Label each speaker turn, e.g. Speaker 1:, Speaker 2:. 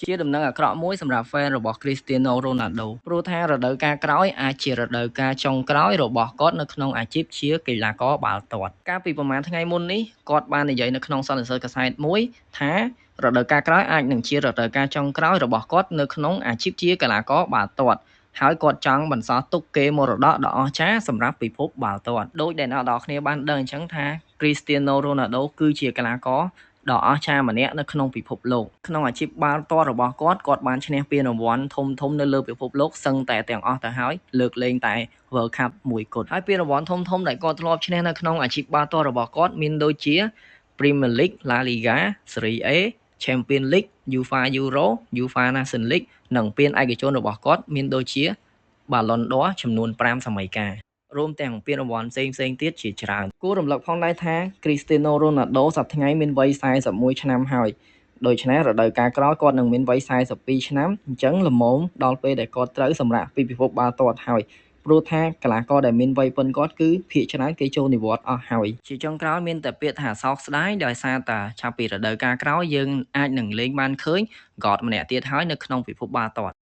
Speaker 1: ជាដំណឹងអាក្រក់មួយសម្រាប់ fan របស់ Cristiano Ronaldo ព្រោះថារដូវកាលក្រោយអាចជារដូវកាលចុងក្រោយរបស់គាត់នៅក្នុងអាជីពជាកីឡាករបាល់ទាត់។កាលពីប្រហែលថ្ងៃមុននេះគាត់បាននិយាយនៅក្នុងសន្និសីទកាសែតមួយថារដូវកាលក្រោយអាចនឹងជារដូវកាលចុងក្រោយរបស់គាត់នៅក្នុងអាជីពជាកីឡាករបាល់ទាត់ហើយគាត់ចង់បន្សល់ទុកគេមរតកដ៏អស្ចារ្យសម្រាប់ពិភពបាល់ទាត់ដោយដែលអ្នកនរគ្នាបានដឹងអញ្ចឹងថា Cristiano Ronaldo គឺជាកីឡាករដ៏អស្ចារ្យម្នាក់នៅក្នុងពិភពលោកក្នុងអាជីពបាល់ទាត់របស់គាត់គាត់បានឈ្នះពានរង្វាន់ធំធំនៅលើពិភពលោកសឹងតែទាំងអស់ទៅហើយលើកលែងតែ World Cup មួយគត់ហើយពានរង្វាន់ធំធំដែលគាត់ធ្លាប់ឈ្នះនៅក្នុងអាជីពបាល់ទាត់របស់គាត់មានដូចជា Premier League, La Liga, Serie A, Champions League, UEFA Euro, UEFA Nations League និងពានឯកជនរបស់គាត់មានដូចជា Ballon d'Or ចំនួន5សម័យកាលរួមទាំងពានរង្វាន់ផ្សេងផ្សេងទៀតជាច្រើនគួររំលឹកផងដែរថា Cristiano Ronaldo សប្តាហ៍ថ្ងៃមានវ័យ41ឆ្នាំហើយដូច្នេះរដូវកាលក្រោយគាត់នឹងមានវ័យ42ឆ្នាំអញ្ចឹងល្មមដល់ពេលដែលគាត់ត្រូវសម្រាកពីពិភពបាល់ទាត់ហើយព្រោះថាកីឡាករដែលមានវ័យប៉ុនគាត់គឺភាគច្រើនគេចូលនិវត្តន៍អស់ហើយជាចុងក្រោយមានតែពាក្យថាសោកស្ដាយដោយសារតែចាប់ពីរដូវកាលក្រោយយើងអាចនឹងលេងបានឃើញ God ម្នាក់ទៀតហើយនៅក្នុងពិភពបាល់ទាត់។